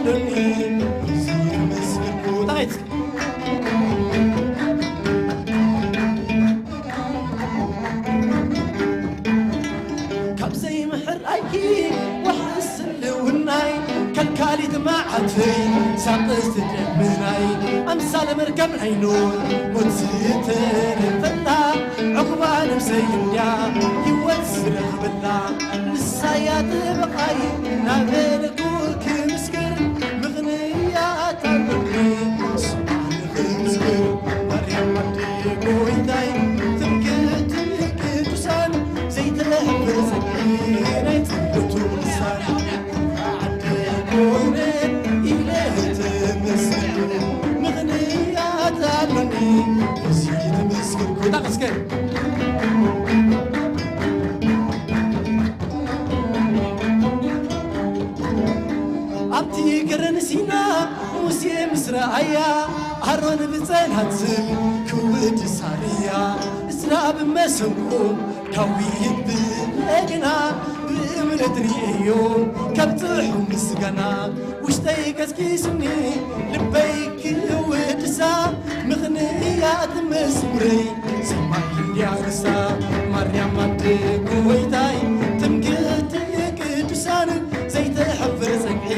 ሎኒ እዚ ምስክርኩ ጣይት ካብ ዘይምሕራይ ዋሕስ ህልውናይ ከልካሊት መዓልተይ ሳቕስቲ ደመናይ ኣምሳለ መርከብ ናይ ኖህ ሞት ዝተረፈላ ዕቑባ ነብሰይ እንድያ ህይወት ዝረኽበላ ንሳያ ጥበቓይ እናበልኩ ክምስክር ምኽንያት ኣሎኒ ስማዕኒ ክምስክር ማርያም ኣደ ጎይታይ ትምክሕቲ ቅዱሳን ዘይትሕብር ጽድቂ ናይ ጽድቅቱ ልሳን ኣደ ኮነ ኢለ ተመስገን ምኽንያት ኣሎኒ እዚ ትመስገን ኩታ እስከ ኣብቲ ገረን ሲና ሙሴ ምስ ረኣያ ኣሮን ብጸናጽል ክውድሳ ርእያ እስራ ብመሰንቆ ዳዊት ብበገና ብእምነት ርእዮ ከብጽሑ ምስጋና ውሽጠይ ቀስቂስኒ ልበይ ክውድሳ ምኽንያት መስሙረይ ሰማይ እንድያ ንሳ ማርያም ኣደ ጎይታይ ትምክሕቲ ቅዱሳን ዘይትሕፍር ጽንሒ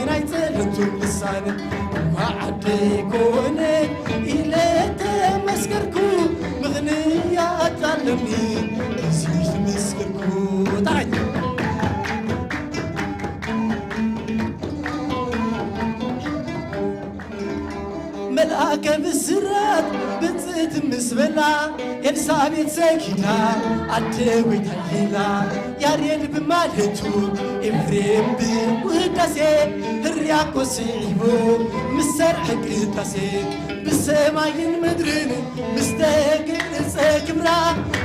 ናይ ጸሎቱ ልሳን እኳ ዓደይ ኮነ ኢለ ተመስከርኩ ምኽንያት ኣለኒ እዚ ዝመስከርኩ ጣዕኝ መልኣከ ብስራት ብጽእቲ ምስ በላ ኤልሳቤጥ ሰጊዳ ኣደ ጎይታይ ኢላ ያሬድ ብማለቱ ኤፍሬም ብውዳሴ ህርያቆ ስዒቡ ምስ ሰርዐ ቅዳሴ ብሰማይን ምድርን ምስ ተገልጸ ክብራ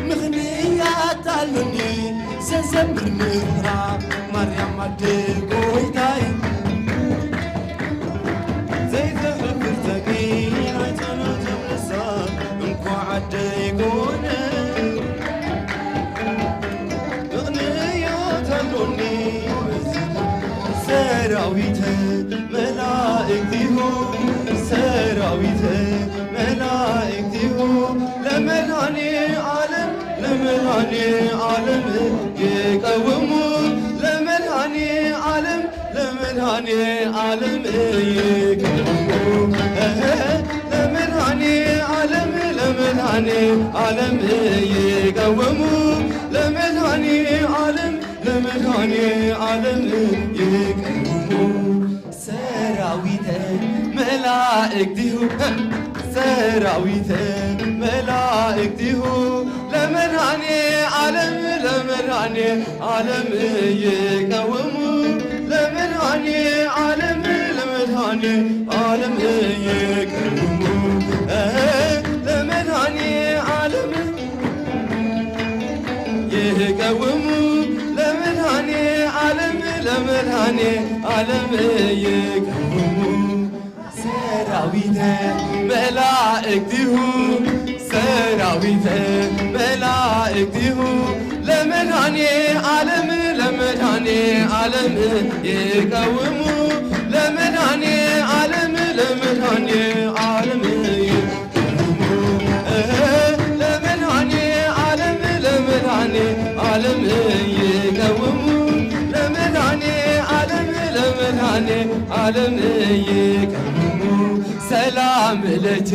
ምኽንያት ኣሎኒ ዘዘምር ንፍራ ማርያም ኣደ ጎይታይ ዘይተፍርፍር ተቂ ናይ ጸሎት ልሳን እንኳዕ ዓደይ ኮነ ምኽንያት ኣሎኒ ሰራዊተ መላእክቲሁ ሰራዊተ መላእክቲሁ ለመድኃኔ ዓለም ለመድኃኔ ዓለም ይቀውሙ ለመድኃኔ ዓለም ለመድኃኔ ዓለም ይቀውሙ እህ፣ ለመድኃኔ ዓለም ለመድኃኔ ዓለም ይቀውሙ ለመድኃኔ ዓለም ለመድኃኔ ዓለም ይቀውሙ ሰራዊተ መላእክቲሁ ሰራዊተ መላእክቲሁ ለመድኃኔ ዓለም ለመድኃኔ ዓለም ይቀውሙ ለመድኃኔ ዓለም ለመድኃኔ ዓለም ይቀውሙ እህ፣ ለመድኃኔ ዓለም ይቀውሙ ለመድኃኔ ዓለም ለመድኃኔ ዓለም ይቀውሙ ሰራዊተ መላእክቲሁ ሰራዊተ መላእክቲሁ ለመድኃኔ ዓለም ለመድኃኔ ዓለም ይቀውሙ ለመድኃኔ ዓለም ለመድኃኔ ዓለም ለመድኃኔ ዓለም ለመድኃኔ ዓለም ይቀውሙ ለመድኃኔ ዓለም ለመድኃኔ ዓለም ይቀውሙ ሰላም ለኪ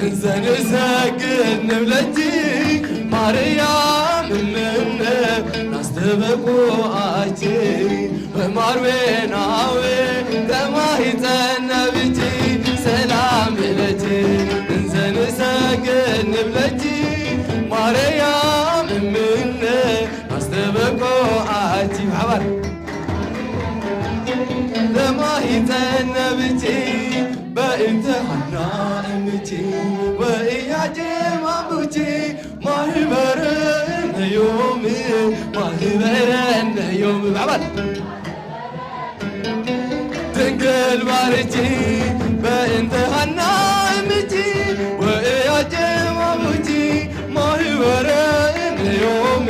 እንዘ ንሰግድ ንብለኪ ማርያም እምነ ናስተበቁ ኣኪ በማርዌናዌ ተማሂፀነ ብኪ ሰላም ለኪ እንዘ ንሰግድ ንብለኪ ማርያም እምነ ኣስተበቆ ኣኪ ሓባር ተማሂፀነ ብኪ በእንተ ሃና እምኪ ወእያቄም ኣቡኪ ማህበረ ነዮም ማህበረ ነዮም ብዓባል ድንግል ማርያም በእንተ ሃና እምኪ ወእያቄም ኣቡኪ ማህበረ ነዮም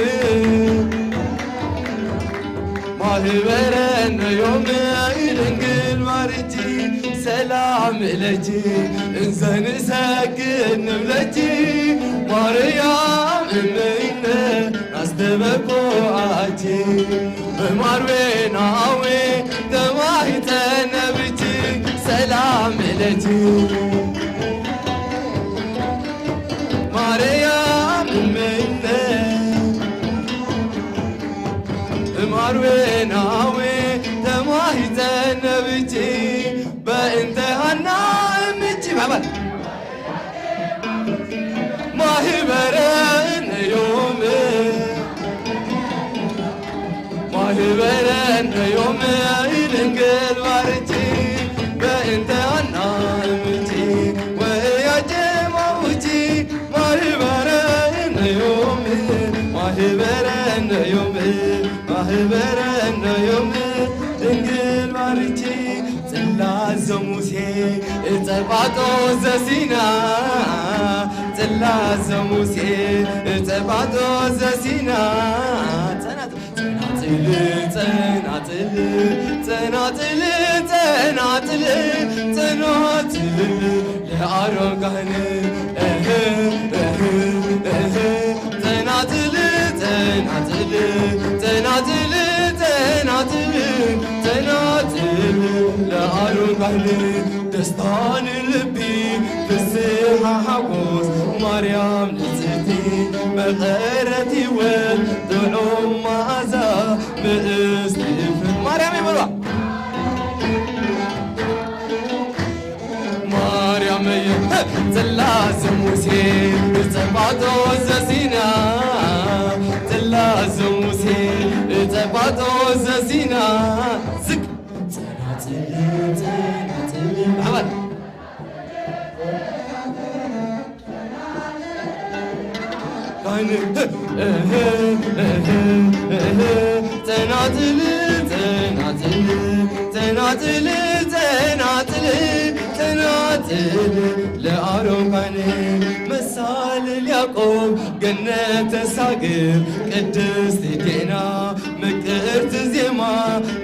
ንበረነ ዮም ድንግል ማርያም ሰላም እለኪ እንዘ ንሰግድ ንብለኪ ማርያም እመይነ ናስተበኮኣኪ በማርዌናዊ ተማሂተነ ብኪ ሰላም እለኪ ማርያም እመይነ እማርዌናዊ ተማሂተነ ብኪ በእንተ ሃና እምኪ ማህበር ማህበረነ ዮም ማህበረነ ዮም ድንግል ባርኪ በእንተ ሃና እምኪ ወያጀ ማውቲ ማህበረነ ዮም ማህበረነ ዮም ማህበረነ ዮም ድንግል ባርኪ ጽላት ዘሙሴ እጸባጦ ዘሲና ጽላት ዘሙሴ እጸባጦ ዘሲና ጸናጽል ጸናጽል ጸናጽል ጸናጽል ጸናጽል ለአሮን ካህን እህ እህ እህ ጸናጽል ጸናጽል ጸናጽል ጸናጽል ጸናጽል ለአሮን ካህን ደስታን ልቢ ፍስሃ ሓጎስ ማርያም ንጽሕቲ መቐረት ህይወት ጥዑም መዓዛ ምእስቲ ፍን ማርያም ይበሏ ማርያም ጽላዝ ሙሴ ጸባጦ ዘሲና ጽላዝ ሙሴ ጸባጦ ዘሲና ዝቅ ጸናጽል ጸናጽል ማሕበር ካይን ጸናጽል ጸናጽል ጸናጽል ጸናጽል ጸናጽል ለአሮን ካይን መሳልል ያዕቆብ ገነት ተሳግር ቅድስት ዲና ምቅርት ዜማ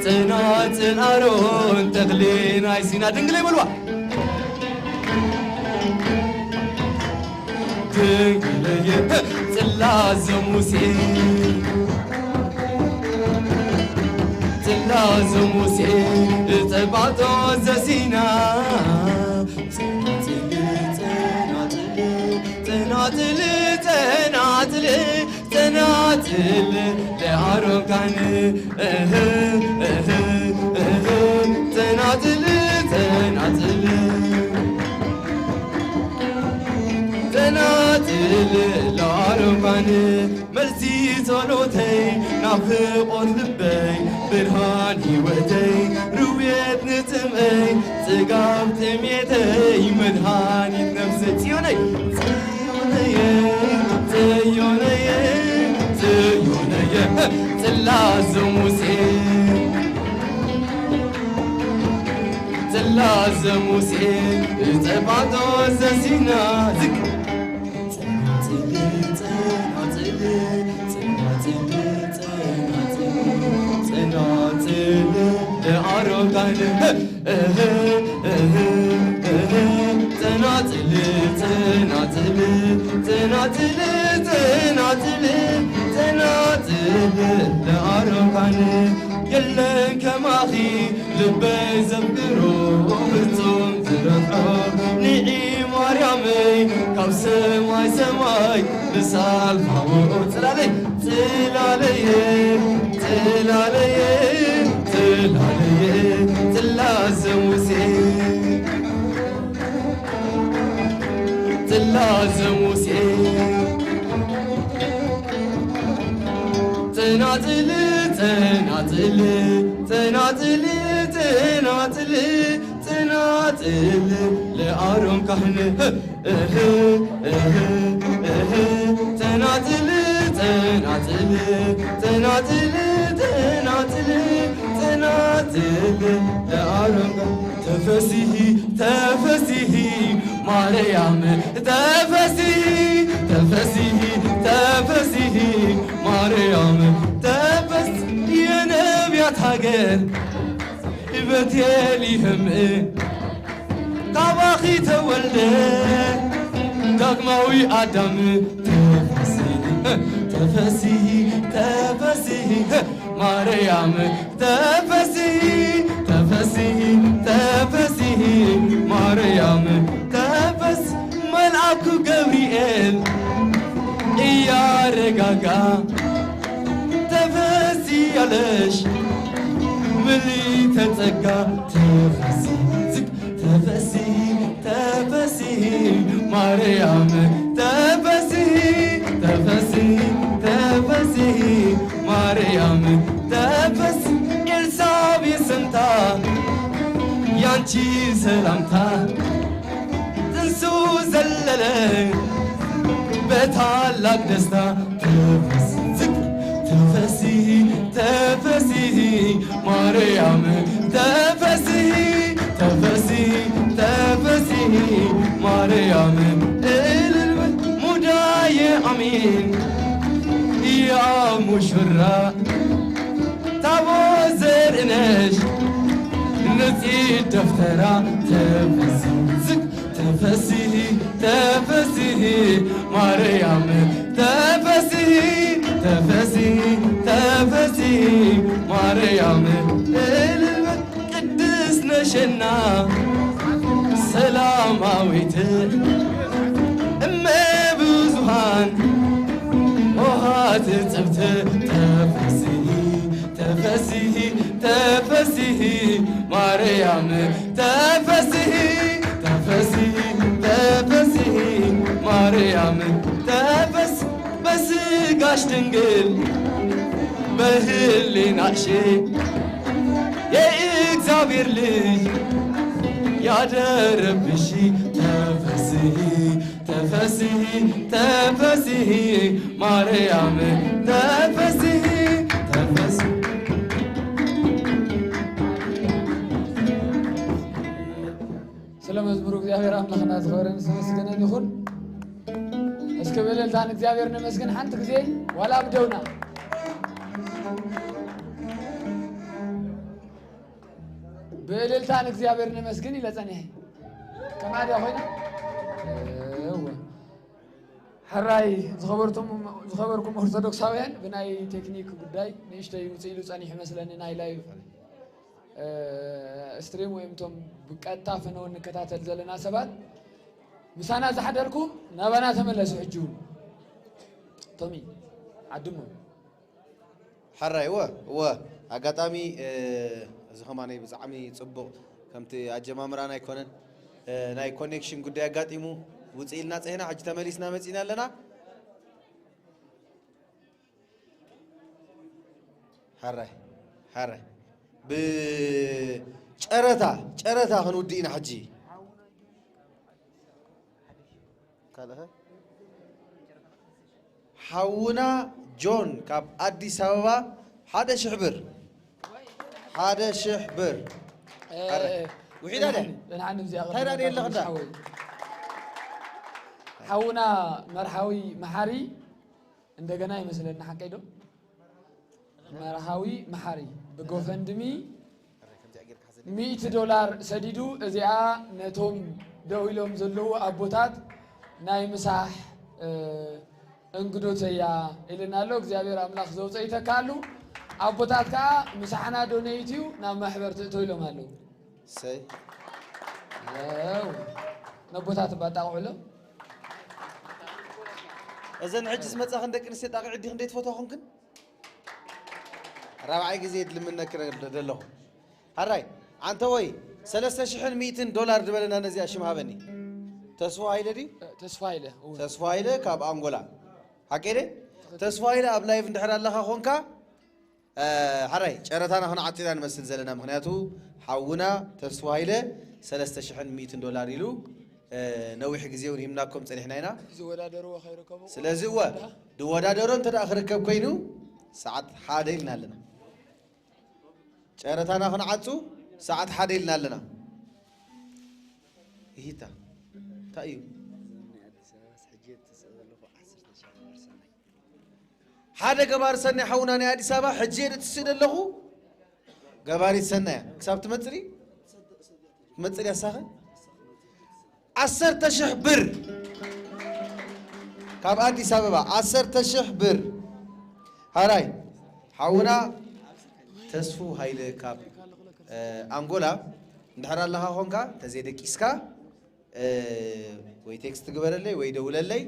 ጸናጽል አሮን ተክሌ ናይ ሲና ድንግል ይበልዋ ድንግልየ ጽላዘ ሙሴ ጽላዘ ሙሴ እጸባጦ ዘሲና ጽናጽል ጽናጽል ጽናጽል ጽናጽል ለአሮን ካህን እህ እህ እህ ጸናጽል ጸናጽል ጸናጽል ለአሮን ካህን መልሲ ጸሎተይ ናፍቆት ልበይ ብርሃን ህይወተይ ርውየት ንጽምእይ ጽጋብ ጥሜተይ መድሃኒት ነፍሰይ ጽዮነይ ጽዮነየ ጽዮነየ ጽዮነየ ጽላዘ ሙሴ ጽላዘ ሙሴ እጸባጦ ዘሲና ዝቅ ጽናጽል ጽናጽል ጽናጽል ጽናጽል ጽናጽል ለአሮን ካህን እህ እህ እህ ጸናጽል ጸናጽል ጸናጽል ጸናጽል ጸናጽል ለአሮን ካህን የለን ከማኺ ልበይ ዘፍቅሮ ፍጹም ዝረፍዖ ንዒ ማርያመይ ካብ ሰማይ ሰማይ ምሳል ማወኦ ጽላለይ ጽላለየ ጽላለየ ጽላለየ ጽላዘ ሙሴ ጽላዘ ሙሴ ጽናጽል ጽናጽል ጽናጽል ጽናጽል ጽናጽል ለአሮን ካህን እህ እህ እህ ጽናጽል ጽናጽል ጽናጽል ጽናጽል ጽናጽል ለአሮን ካህን ተፈሲሂ ተፈሲሂ ማርያም ተፈሲሂ ተፈሲሂ ተፈሲሂ ማርያም ተፈስ የነቢያት ሃገር ቤተልሔም ካባኺ ተወልደ ዳግማዊ ኣዳም ተፈሲ ተፈሲ ተፈሲ ማርያም ተፈሲ ተፈሲ ተፈሲ ማርያም ተፈሲ መልኣኩ ገብርኤል እያረጋጋ ተፈሲ ያለሽ ምልዕተ ጸጋ ተፈሲ ዝግ ተፈሲ ተፈሲ ማርያም ተፈሲ ተፈሲ ተፈሲ ማርያም ተፈሲ ኤልሳቤጥ ሰምታ ያንቺ ሰላምታ ጥንሱ ዘለለ በታላቅ ደስታ ተፈሲ ዝግ ተፈሲ ተፈሲ ማርያም ተፈሲ ተፈሲ ተፈሲ ማርያም እልል በል ሙዳየ ኣሜን ያ ሙሽራ ታቦት ዘርእነሽ ንጽሕት ደፍተራ ተፈሲ ዝግ ተፈሲ ተፈሲ ማርያም ተፈሲ ተፈሲ ተፈሲ ማርያም እልል በል ቅድስት ነሽና ሰላማዊት እመ ብዙሃን ኦሃት ጽብት ተፈሲ ተፈሲ ተፈሲ ማርያም ተፈሲ ተፈሲ ተፈሲ ማርያም ተፈሲ በስጋሽ ድንግል በህሊናሽ የእግዚአብሔር ልጅ ያደረብሽ ተፈሲ ተፈሲ ተፈሲ ማርያም ተፈሲ ተፈሲ ስለ መዝሙሩ እግዚኣብሔር ኣምላኽና ዝኸበረን ዝተመስገነን ይኹን። እስኪ ብእልልታ ንእግዚኣብሔር ነመስግን ሓንቲ ግዜ ዋላ ብደውና ብእልልታ ንእግዚኣብሔር ነመስግን ኢለ ጸኒሐ። ከማድያ ኮይና እወ። ሕራይ ዝኸበርኩም ኦርቶዶክሳውያን ብናይ ቴክኒክ ጉዳይ ንእሽተይ ውፅእ ኢሉ ፀኒሑ መስለኒ ናይ ላይቭ ስትሪም ወይም ቶም ብቀጥታ ፈነወ እንከታተል ዘለና ሰባት ምሳና ዝሓደርኩም ናባና ተመለሱ ሕጂ እውን ቶሚ ዓድሞ ሓራይ እወ እወ ኣጋጣሚ እዚ ከማነይ ብጣዕሚ ፅቡቕ ከምቲ ኣጀማምራና ኣይኮነን ናይ ኮኔክሽን ጉዳይ ኣጋጢሙ ውፅእ ኢልና ፀሂና ሕጂ ተመሊስና መፂና ኣለና ሓራይ ሓራይ ብጨረታ ጨረታ ክንውድእ ኢና ሕጂ ካልእኸ ሓውና ጆን ካብ ኣዲስ ኣበባ ሓደ ሽሕ ብር ሓደ ሽሕ ብር ውሒዳ ደ እንታይ ዳ ደየለኽ እንዳ ሓውና መርሓዊ መሓሪ እንደገና ይመስለኒ ሓቀይ ዶ መርሃዊ መሓሪ ብጎፈንድሚ ሚእቲ ዶላር ሰዲዱ እዚኣ ነቶም ደው ኢሎም ዘለዉ ኣቦታት ናይ ምሳሕ እንግዶተያ ኢልና ኣሎ እግዚኣብሔር ኣምላኽ ዘውፀ ይተካሉ ኣቦታት ከዓ ምሳሕና ዶነይት እዩ ናብ ማሕበር ትእቶ ኢሎም ኣለዉ ሰይ ነቦታት ባጣቕዑሎም እዘን ሕጂ ዝመፃኽን ደቂ ኣንስትዮ ጣቕዒ ዲኽን ደይትፈትዋ ኾንክን ራብዓይ ግዜ ድልምነኪ ደለኹ። ሓራይ ዓንተወይ ሰለስተ ሽሕን ሚእትን ዶላር ዝበለና ነዚኣ ሽም ሃበኒ። ተስፉ ሃይለ ድዩ? ተስፉ ሃይለ። እወ። ተስፉ ሃይለ ካብ ኣንጎላ። ሓቀይ ድየ? ተስፉ ሃይለ ኣብ ላይቭ እንድሕር ኣለኻ ኾንካ ሓራይ ጨረታና ክንዓጽ ኢና ንመስል ዘለና ምኽንያቱ ሓውና ተስፉ ሃይለ ሰለስተ ሽሕን ሚእትን ዶላር ኢሉ ነዊሕ ግዜ እውን ሂምናኩም ጸኒሕና ኢና። ዝወዳደርዎ ከይርከቡ ስለዚ እወ ድወዳደሮ እንተ ደኣ ክርከብ ኮይኑ ሰዓት ሓደ ኢልና ኣለና። ጨረታና ክንዓጹ ሰዓት ሓደ ኢልና ኣለና። ይሂታ እንታይ እዩ? ሓደ ገባር ሰናይ ሓውና ናይ ኣዲስ ኣበባ ሕጂ እየ ትስእ ዘለኹ ገባሪት ሰናያ ክሳብ ትመጽእ ድዩ? ትመጽእ ድያ ሳኸ? ዓሰርተ ሽሕ ብር ካብ ኣዲስ ኣበባ ዓሰርተ ሽሕ ብር። ሃራይ ሓውና ተስፉ ሃይለ ካብ ኣንጎላ እንድሕር ኣለኻ ኾንካ ተዘይደቂስካ ወይ ቴክስት ግበረለይ ወይ ደውለለይ።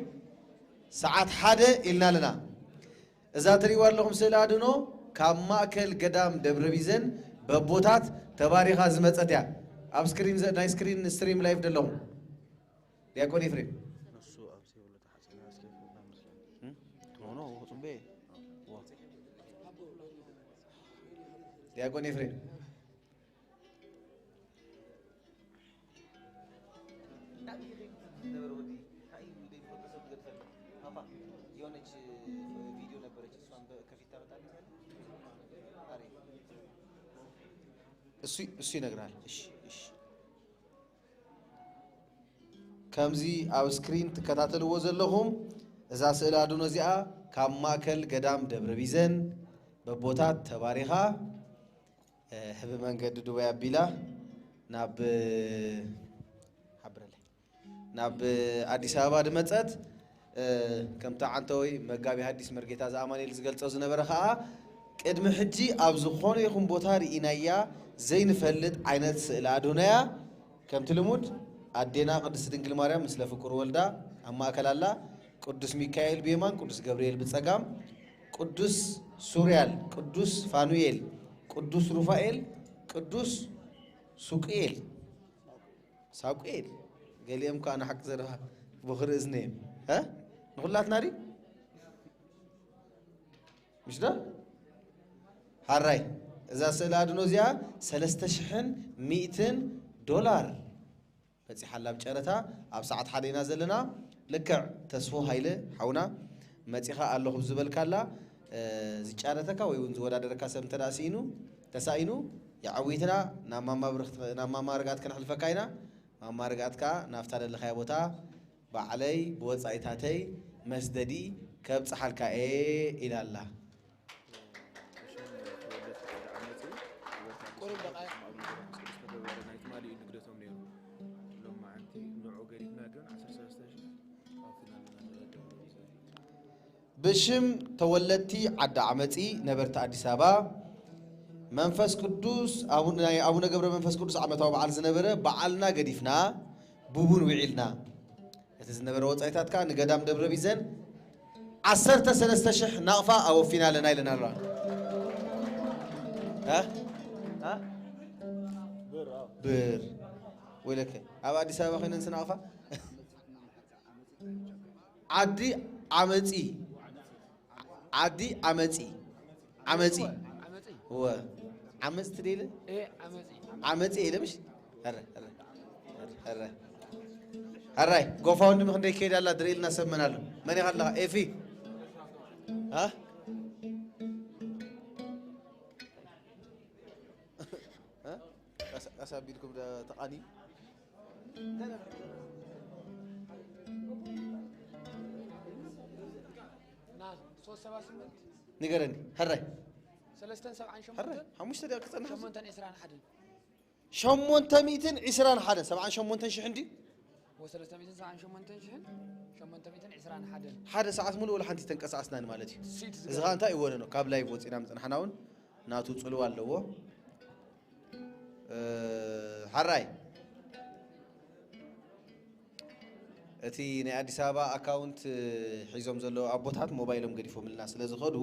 ሰዓት ሓደ ኢልና ኣለና። እዛ ትሪእዋ ኣለኹም ስእሊ ኣድኖ ካብ ማእከል ገዳም ደብረ ቢዘን በቦታት ተባሪኻ ዝመጸት እያ። ኣብ ስክሪን ናይ ስክሪን ስትሪም ላይቭ ደለኹም ዲያቆን ኤፍሬም ዲያቆን ኤፍሬም እሱ ይነግራል። እሺ እሺ። ከምዚ ኣብ ስክሪን ትከታተልዎ ዘለኹም እዛ ስእሊ ኣድኖ እዚኣ ካብ ማእከል ገዳም ደብረ ቢዘን በቦታት ተባሪኻ ህቢ መንገዲ ዱባይ ኣቢላ ናብ ሓብረለይ ናብ ኣዲስ ኣበባ ድመጸት። ከምቲ ዓንተወይ መጋቢ ሐዲስ መርጌታ ዘኣማኑኤል ዝገልጾ ዝነበረ ኸኣ ቅድሚ ሕጂ ኣብ ዝኾነ ይኹን ቦታ ርኢናያ ዘይንፈልጥ ዓይነት ስእሊ ኣዶናያ። ከምቲ ልሙድ ኣዴና ቅድስት ድንግል ማርያም ምስለ ፍቁር ወልዳ ኣብ ማእከል ኣላ። ቅዱስ ሚካኤል ብየማን ቅዱስ ገብርኤል ብጸጋም ቅዱስ ሱርያል ቅዱስ ፋኑኤል ቅዱስ ሩፋኤል ቅዱስ ሱቅኤል ሳቁኤል ገሊኦም ከዓ ንሓቂ ዘረባ ብኽሪ እዝነዮም እ ንኹላትና ድዩ ምሽ ዶ ሓራይ እዛ ስእሊ ኣድኖ እዚኣ ሰለስተ ሽሕን ሚእትን ዶላር በፂሓላ ኣብ ጨረታ ኣብ ሰዓት ሓደ ኢና ዘለና ልክዕ ተስፎ ሃይለ ሓውና መፂኻ ኣለኹ ዝበልካላ ዝጫረተካ ወይ እውን ዝወዳደረካ ሰብ እንተ ስኢኑ ተሳኢኑ የዓዊትና ናብ ማማ ርግኣት ከነሕልፈካ ኢና ማማ ርግኣት ከዓ ናብታ ደለኻያ ቦታ ባዕለይ ብወፃኢታተይ መስደዲ ከብፅሓልካ እየ ኢላ ኣላ ብሽም ተወለድቲ ዓዲ ዓመፂ ነበርቲ ኣዲስ ኣበባ መንፈስ ቅዱስ ናይ ኣቡነ ገብረ መንፈስ ቅዱስ ዓመታዊ በዓል ዝነበረ በዓልና ገዲፍና ቡቡን ውዒልና እቲ ዝነበረ ወፃኢታት ከዓ ንገዳም ደብረ ቢዘን ዓሰርተ ሰለስተ ሽሕ ናቕፋ ኣወፊና ኣለና ኢለና ኣለዋ ብር ወይለከ ኣብ ኣዲስ ኣበባ ኮይነን ስናቕፋ ዓዲ ዓመፂ ዓዲ ዓመፂ ዓመፂ ወ ዓመፅቲ ደይለ ዓመፂ ኢለ ምሽ ሕራይ ጎፋውንድሚ ክንደይ ከይድ ኣላ ድርኢ ኢልና ሰብ መን ኣሎ መን ኢኻ ኣለኻ ኤፊ ቀስ ኣቢልኩም ተቓኒ ንገረኒ ሕራይ ሰለስተን ሰብዓን ሸሞንተን ሓሙሽተ ደቂቕ ክጸንሕ ሸሞንተን ዕስራን ሓደን ሸሞንተ ሚእትን ዕስራን ሓደን ሰብዓን ሸሞንተን ሽሕ እንዲ ወሰለስተ ሚእትን ሰብዓን ሸሞንተን ሽሕን ሸሞንተ ሚእትን ዕስራን ሓደን ሓደ ሰዓት ሙሉእ ወላ ሓንቲ ተንቀሳቐስናኒ ማለት እዩ። ስኢት እዚ ዝገርም። ኸዓ እንታይ ይወነ ነው ካብ ላይቭ ወፂና ምፅናሕና እውን ናቱ ፅልዋ ኣለዎ። እ፣ ሓራይ እቲ ናይ ኣዲስ ኣበባ ኣካውንት ሒዞም ዘለዉ ኣቦታት ሞባይሎም ገዲፎምልና ስለ ዝኸዱ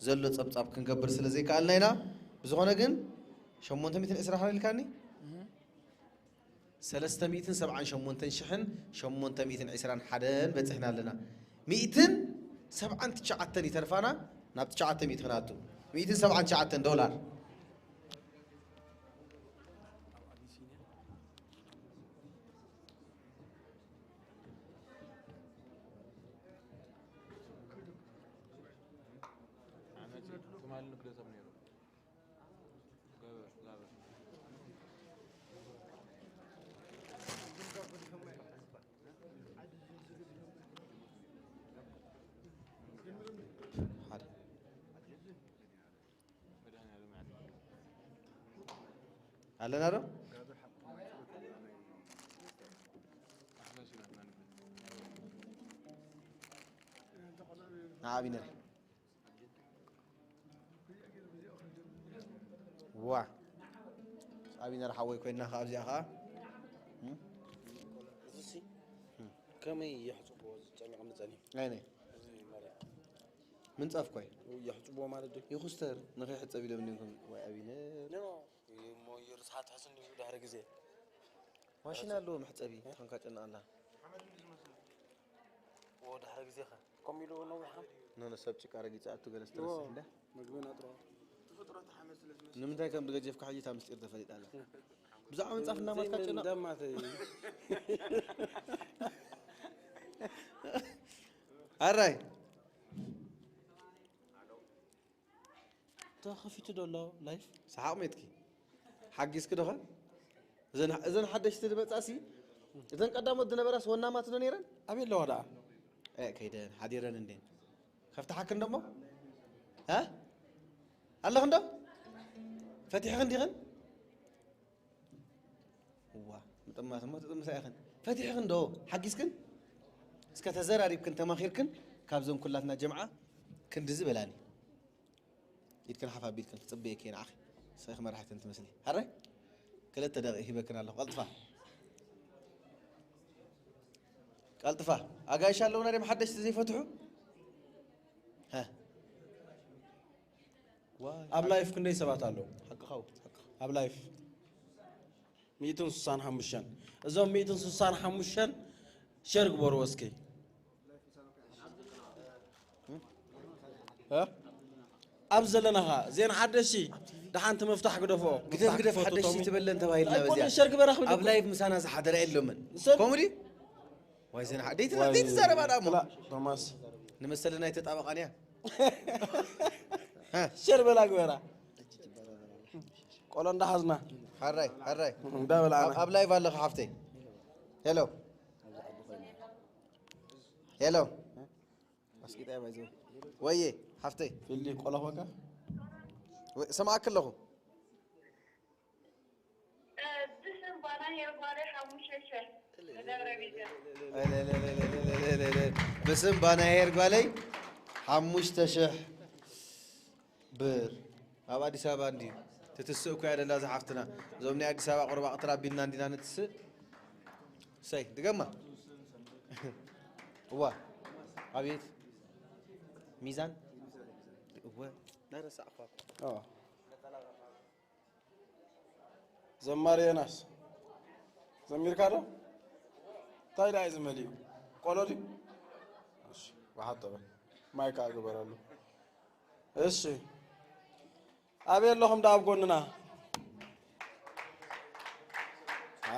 ዘሎ ጸብጻብ ክንገብር ስለ ዘይከኣልና ኢና። ብዝኾነ ግን ሸሞንተ ሚእትን ዕስራ ኢልካኒ? ሰለስተ ሚእትን ሰብዓን ሸሞንተን ሽሕን ሸሞንተ ሚእትን ዕስራን ሓደን በጺሕና ኣለና። ሚእትን ሰብዓን ትሽዓተን ይተርፋና ናብ ትሽዓተ ሚእቲ ክንኣቱ። ሚእትን ሰብዓን ትሽዓተን ዶላር። ዓመት ትማሊ ንግደቶም ነይሩ። ኣለና ዶ? ንዓብ ይነር። ዋ። ኣብነር ሓወይ ኮይና ከኣ ኣብዚኣ ከኣ። እም? እዚሲ ከመይ የሕጽቦ ዝጸሚቕ ምጸኒ? ኣይነ። እዚ ማለት ምንጻፍ ኮይ። የሕጽቦ ማለት ዶ? ይኹስተር ንኸይሕጸብ ኢሎም እንዲንኩም ወይ ኣብነር። ኖ፣ እሞ ይርስሓት ሕስን ድሕሪ ግዜ። ማሽን ኣለዎ መሕጸቢ፣ ተኾንካ ጨነቕ ኣላ። ኦ፣ ድሕሪ ግዜኸ ከምኡ ኢሉ ነዊሕ ከም ኖ፣ ኖ፣ ሰብ ጭቃ ረጊጸ ኣቱ ገለ ስትረስሕ እንደ። መግብን ኣጥሮ። ንምንታይ ከም ዝገጀፍካ ሕጂ እታ ምስጢር ተፈሊጣ ኣላ። ብዛዕባ ምንጻፍ እናማትካ ጨነቕ። ደማተይ። ኣራይ። ተኸፊቱ ዶ ኣሎ ላይፍ? ሰሓቕ ሜትኪ። ሓጊዝኪ ዶኸ? እዘን፣ እዘን ሓደሽቲ ዝመጻሲ፣ እዘን ቀዳሞት ዝነበራስ ወናማት ዶ ነይረን? ኣበይ ኣለዋ ደኣ? እ፣ ከይደን፣ ሓዲረን እንዴን። ከፍትሓክን ደሞ? እ? ኣለኽን ዶ? ፈቲሕኽን ዲኽን? እዋ፣ ምጥማት እሞ ትጥምሳ ኢኽን። ፈቲሕኽን ዶ? ሓጊዝክን? እስከ ተዘራሪብክን ተማኺርክን ካብዘን ኩላትና ጀምዓ ክንድዚ በላኒ። ኢድክን ሓፍ ኣቢልክን ክጽበየኪ እየ ንዓኺ። ንስኺ መራሒትን ትመስሊ። ሃራይ? ክልተ ደቂቕ ሂበክን ኣለኹ። ቀልጥፋ። ቀልጥፋ። ኣጋይሽ ኣለውና ድዮም ሓደሽቲ ዘይፈትሑ? ሃ። ዋይ። ኣብ ላይፍ ክንደይ ሰባት ኣለዉ? ሓቅኻ፣ ሓቅኻ። ኣብ ላይፍ? ሚእትን ስሳን ሓሙሽተን። እዞም ሚእትን ስሳን ሓሙሽተን ሸር ግበርዎ እስኪ። እ? ኣብ ዘለናኻ ዜና ሓደሽቲ ደሓንቲ መፍታሕ ግደፎ። ግደፍ፣ ግደፍ፣ ሓደሽቲ ትበለን ተባሂልና በዚኣ። ኣይኮነን፣ ሸር ግበራ ክብል ኣብ እኮ። ላይቭ ምሳና ዝሓደረ የሎምን። ሰብ ከምኡ ድዩ? ዋይ ዜና ሓ-፣ ደይቲ-፣ ዋይ ደይቲ ዘረባ ደኣ እሞ። ክላ-፣ ቶማስ። ንመሰለና ኣይተጣበቓን እያ። ሸር በላ ግበራ። ቆሎ እንዳሓዝና። ሓራይ፣ ሓራይ። እንዳበላዕና። ኣብ፣ ኣብ ላይቭ ኣለኻ ሓፍተይ። ሄሎ። ሄሎ። ኣስቂጣ እያ ባይዘው። ወየ፣ ሓፍተይ። ፊሊ ቆሎ ኾንካ? ወ-፣ ሰማዕክ ኣለኹ። ብስም ባና ሄር ጓለይ ሓሙሽተ ሺሕ ብደብረ ቢዘን። ብስም ባና ሄር ጓለይ ሓሙሽተ ሺሕ ብር። ኣብ ኣዲስ ኣበባ እንድዩ ትትስእ እኮ እያ ደላ እዛ ሓፍትና። እዞም ናይ ኣዲስ ኣበባ ቁሩብ ኣቕትር ኣቢልና እንዲና ንትስእ። ሰይ፣ ድገማ። እዋ። ኣቤት። ሚዛን። እወ። ናረሳዕኳ። ኦ። ዘማሪ ዮናስ፣ ዘሚርካ ዶ? እንታይ ደኣ እዩ ዝመልኡ? ቆሎ ድዩ? እሺ፣ ወሓጥ በል። ማይ ከኣ ግበረሉ። እሺ። ኣበይ ኣለኹም ደኣ ኣብ ጎንና?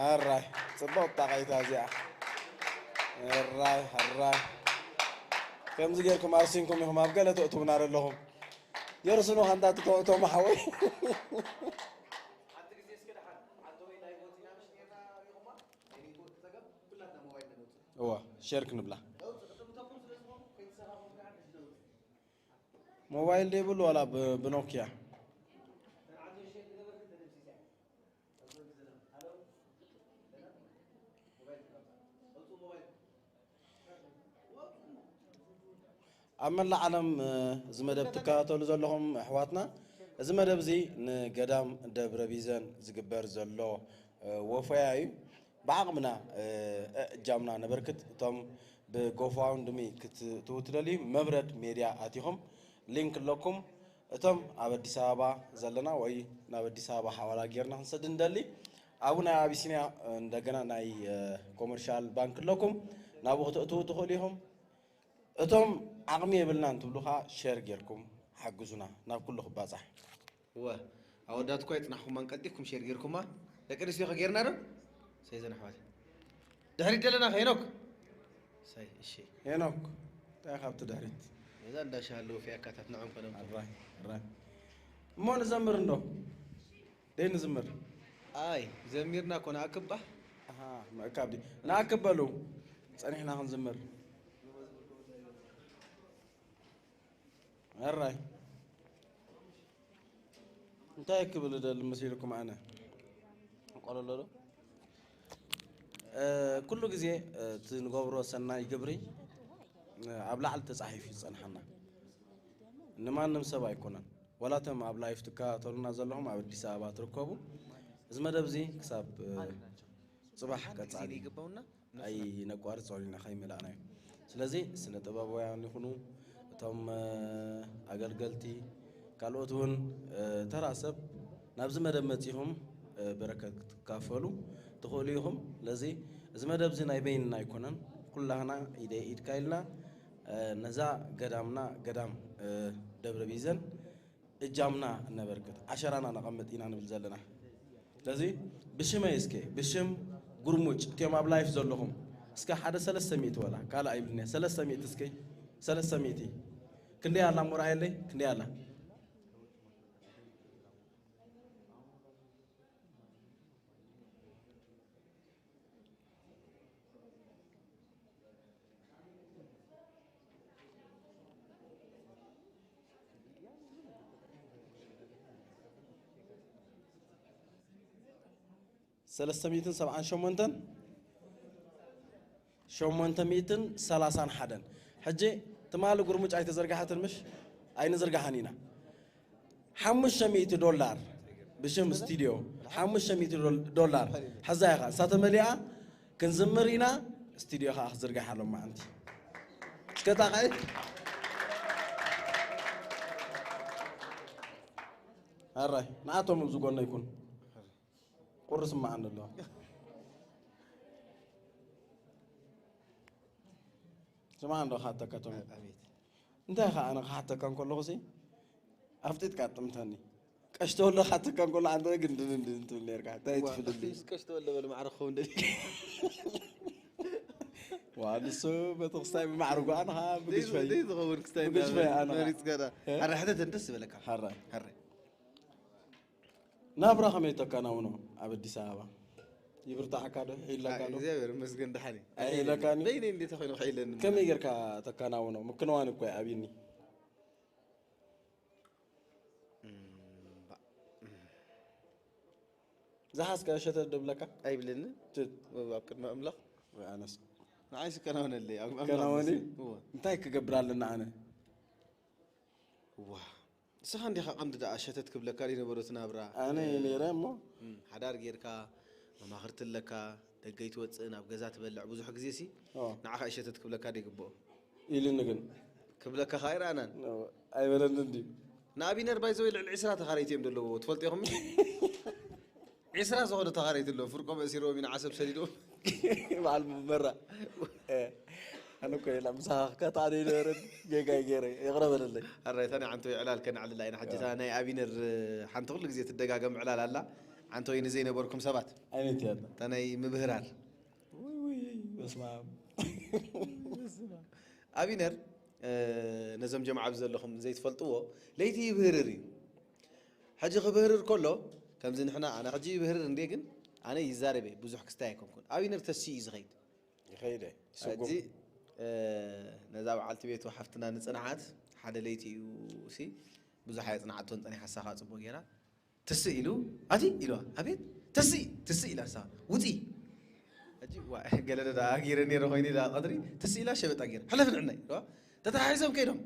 ኣራይ፣ ጽብቕቲ ጣቓይታ እዚኣ። ኣራይ፣ ኣራይ። ከምዚ ጌርኩም ኣርሲንኩም ኢኹም ኣብ ገለ ተእትዉና ዘለኹም። የርስኑ ሃንታ ትተውእቶም ሓወይ። እዋ፣ ሼር ክንብላ። ሞባይል ደይብሉ ዋላ ብ-፣ ብኖኪያ? ኣብ መላእ ዓለም፣ እ፣ እዚ መደብ ትከታተሉ ዘለኹም ኣሕዋትና፣ እዚ መደብ እዚ ንገዳም ደብረ ቢዘን ዝግበር ዘሎ፣ እ፣ ወፈያ እዩ። ብዓቕምና፣ እ፣ እጃምና ነበርክት። እቶም ብጎፋውንድሚ ክትእትዉ ትደልዩ፣ መብረድ ሜድያ ኣቲኹም ሊንክ ኣለኩም። እቶም ኣብ ኣዲስ ኣበባ ዘለና ወይ ናብ ኣዲስ ኣበባ ሓዋላ ጌርና ክንሰድ እንደሊ፣ ኣብኡ ናይ ኣቢሲንያ እንደገና ናይ፣ እ፣ ኮመርሻል ባንክ ኣለኩም፣ ናብኡ ክትእትዉ ትኽእሉ ኢኹም። እቶም ዓቕሚ የብልናን ትብሉ ኸኣ ሼር ጌርኩም ሓግዙና ናብ ኩሉ ክባጻሕ። እወ፣ ኣወዳት እኳ ኣይጽናሕኩማን ቀልጢፍኩም ሼር ጌርኩማ። ደቂ ኣንስትዮ ከ ጌርና ዶ? ሰይ ዘን ኣሕዋት። ድሕሪት ደለና ከ ሄኖክ? ሰይ፣ እሺ። ሄኖክ፣ እንታይ ካብቲ ድሕሪት? እዛ እንዳ ሻሂ ኣለዉ ፍያካታት ንዖም ከነምጽኡ። ኣራይ፣ ኣራይ። እሞ ንዘምር እንዶ? ደይ ንዝምር? ኣይ፣ ዘሚርና እኮ ንኣክብ ባህ። ኣሃ፣ ምእካብ ድዩ? ንኣክብ በሉ። ጸኒሕና ክንዝምር። ኣራይ። እንታይ ክብል እደሊ መሲልኩም ኣነ? ቆሎ ኣሎ ዶ? እ፣ ኩሉ ግዜ፣ እ፣ እቲ ንገብሮ ሰናይ ግብሪ፣ እ፣ ኣብ ላዕሊ ተጻሒፉ እዩ ዝጸንሓና። ንማንም ሰብ ኣይኮነን። ዋላ እቶም ኣብ ላይፍ ትከታተሉና ዘለኹም ኣብ ኣዲስ ኣበባ ትርከቡ፣ እዚ መደብ እዚ ክሳብ፣ እ፣ ጽባሕ ቀጻሊ ኣይነቋርጾን ኢና ከይመላእናዮ። ስለዚ ስነ ጥበባውያን ይኹኑ፣ እቶም፣ እ፣ ኣገልገልቲ፣ ካልኦት እውን፣ እ፣ ተራ ሰብ ናብዚ መደብ መጺኹም፣ እ፣ በረከት ክትካፈሉ ትኽእሉ ኢኹም። ስለዚ እዚ መደብ እዚ ናይ በይንና ኣይኮነን፣ ኩላህና ኢደይ ኢድካ ኢልና፣ እ፣ ነዛ ገዳምና ገዳም፣ እ፣ ደብረ ቢዘን እጃምና እነበርክት፣ ዓሸራና ነቐምጥ ኢና ንብል ዘለና። ስለዚ ብሽመይ እስከ፣ ብሽም ጉርሙጭ፣ እቲኦም ኣብ ላይፍ ዘለኹም፣ እስከ ሓደ ሰለስተ ሚእቲ ወላ፣ ካልእ ኣይብልን እየ፣ ሰለስተ ሚእቲ እስከ፣ ሰለስተ ሚእቲ። ክንደይ ኣላ እሞ ርኣየለይ፣ ክንደይ ኣላ? ሰለስተ ሚእትን ሰብዓን ሸሞንተን፣ ሸሞንተ ሚእትን ሰላሳን ሓደን። ሕጂ ትማሊ ጉርምጭ ኣይተዘርግሓትን ምሽ? ኣይንዝርግሓን ኢና። ሓሙሽተ ሚእቲ ዶላር ብሽም ስቱድዮ፣ ሓሙሽተ ሚእቲ ዶል-፣ ዶላር። ሕዛ ኢኻ፣ እሳ ተመሊኣ ክንዝምር ኢና፣ ስቱድዮ ኸዓ ክዝርጋሕ ኣሎ መዓንቲ። እስከ ጣቕዒት። ኣራይ፣ ንኣቶም ኣብዚ ጎነይ ኩን። ቁሪ ስምዓኒ ኣሎ። ስምዓ እንዶ ክሓተካ ቶም። ኣቤት። እንታይ ኸዓ ኣነ ክሓተካ እንከለኹ ሲ ኣፍጢጥካ ጥምተኒ። ቀሽተወሎ ክሓተካ እንከሎ ኣንተ ግን ድን ድን ትብል ነርካ። እንታይ እዋ፣ ትፍልጥ? ኣትሊስት ቀሽተወሎ በል ማዕረ ክኸውን ደሊ። ዋ፣ ንሱ በቲ ክስታይ ብማዕርጉ ኣነ ኸዓ ብግዝፈይ። ደይ ዝኸውን ክስታይ ብግዝፈይ ኣነ ኸዓ። መሪጽካ ዳ። እ? ኣረ ሕተት ደስ ዝበለካ። ሓራይ። ሓራይ። ናብራ ከመይ ተከናውኖ ኣብ ኣዲስ ኣበባ? ይብርታዕካ ዶ? ይሒለካ ዶ? እግዚኣብሔር ይመስገን ደሓን እየ። ኣይሒለካን እዩ? በይነይ እንዴ ተኾይኑ ክሒለኒ? ከመይ ጌርካ ተከናውኖ? ምክንዋን እኮ እዩ ኣብይኒ። እም፣ ባ-፣ ዝሓዝካዮ ሸተት ዶ ብለካ? ኣይብለኒ። ትት። ኣብ ቅድሚ ኣምላኽ። ወይ ኣነስ። ንዓይስ ከናውነለይ፣ ኣብ ኣምላኽ ከናወኒ? መሲ-፣ እወ። እንታይ ክገብር ኣለና ኣነ? ዋ። ንስኻ እንዲኻ ቀንዲ ደኣ ሸተት ክብለካ ድዩ ነበሮ እቲ ናብራ? ኣነ እየ ነይረ እሞ። እም፣ ሓዳር ጌርካ፣ መማኽርቲ ኣለካ፣ ደገ ይትወጽእ፣ ናብ ገዛ ትበልዕ፣ ብዙሕ ግዜ ሲ ኦ። ንዓኻ እዩ ሸተት ክብለካ ደይግብኦ። ኢሉኒ ግን። ክብለካ ኸኣ ኣይረኣናን። ኦ፣ ኣይበለንን ድዩ? ንኣቢነር ባይዘወይ ልዕሊ ዒስራ ተኻረይቲ እዮም ዘለውዎ፣ ትፈልጡ ኢኹም? ዒስራ ዝኾኑ ተኻረይቲ ኣለዉ፣ ፍርቆም ኣሲሮም ኢና ዓሰብ ሰዲዶም። በዓል መራ። እ፣ ኣነ እኮ የላ፣ ምሳኻ ክካታዕ ደይነበረን ጌጋ ገይረ፣ ይቕረ በለለይ። ኣራይ፣ እታ ናይ ዓንቶ ዕላል ከነዕልላ ኢና። ሕጂ እታ ናይ ኣቢነር፣ ሓንቲ ኩሉ ግዜ ትደጋገም ዕላል ኣላ። ዓንቶ ንዘይነበርኩም ሰባት። ኣየነይቲ እያ እታ? እታ ናይ ምብህራር። ውይ፣ ውይ፣ በስመ ኣብ። ኣቢነር፣ እ፣ ነዞም ጀምዓ ኣብዚ ዘለኹም ዘይትፈልጥዎ፣ ለይቲ ይብህርር እዩ። ሕጂ ክብህርር ከሎ፣ ከምዚ ንሕና፣ ኣነ ሕጂ ይብህርር እንድየ፣ ግን ኣነ ይዛረብ እየ፣ ብዙሕ ክስታይ ኣይኮንኩን። ኣቢነር ተሲኡ እዩ ዝኸይድ። ይኸይድ እየ፣ ይስጉም። ሕጂ፣ እ፣ ነዛ በዓልቲ ቤቱ ሓፍትና ንጽንዓት፣ ሓደ ለይቲ እዩ ሲ፣ ብዙሕ ኣየጽንዓቶን ጸኒሓ፣ ንሳ ኸኣ ጽቡቕ ገይራ። ትስእ ኢሉ፣ ኣቲ ኢልዋ፣ ኣቤት፣ ትስእ፣ ትስእ ኢላ ንሳ፣ ውጺ። ሕጂ፣ ዋ፣ ገለ ዶ ደኣ ገይረ ነይረ ኮይኑ ኢላ ቀትሪ፣ ትስእ ኢላ ሸበጣ ገይራ፣ ሕለፊ ንዕናይ ኢልዋ። ተተሓሒዞም ከይዶም።